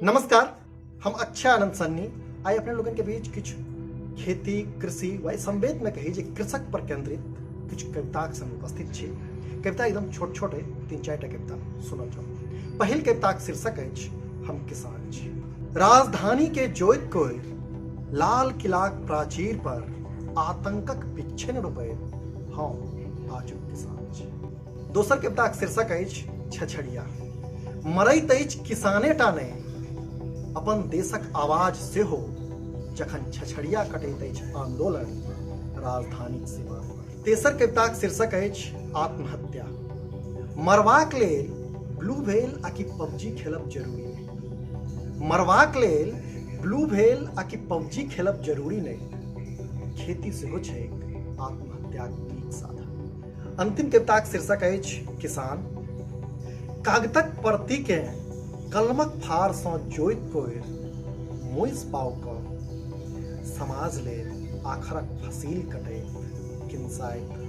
नमस्कार, हम अक्षय आनंद सन्नी आइ अपने लोगन के बीच किछु खेती कृषि व संवेद में कही जे कृषक पर केंद्रित किछु कविताक संग उपस्थित छी। कविता एकदम छोट छोट है, 3-4 टा कविता सुनल जाओ। पहिल कविताक शीर्षक अछि हम किसान छी। राजधानी के जोइत कोइ लाल किलाक प्राचीर पर आतंकक बिच्छिन्न रोपैत हम आजुक किसान छी। दोसर कविताक शीर्षक अछि छछड़िया। मरैत अछि किसाने टा नहि, अपन देशक आवाज सेहो जखन छछड़िया कटैत अछि आंदोलन राजधानीक सीमा पर। तेसर कविताक शीर्षक अछि आत्महत्या। मरबाक लेल ब्लू भेल आ कि पबजी खेलब जरूरी नहि। मरबाक लेल ब्लू भेल आ कि पबजी खेलब जरूरी नहि, खेती सेहो छैक आत्महत्याक नीक साधन। अंतिम कविताक शीर्षक अछि किसान। कागतक परतीकेँ कलमक फारसँ जोइत कोरि मोइस पाव कऽ समाज लेल आखरक फसील कटैत किनसाइत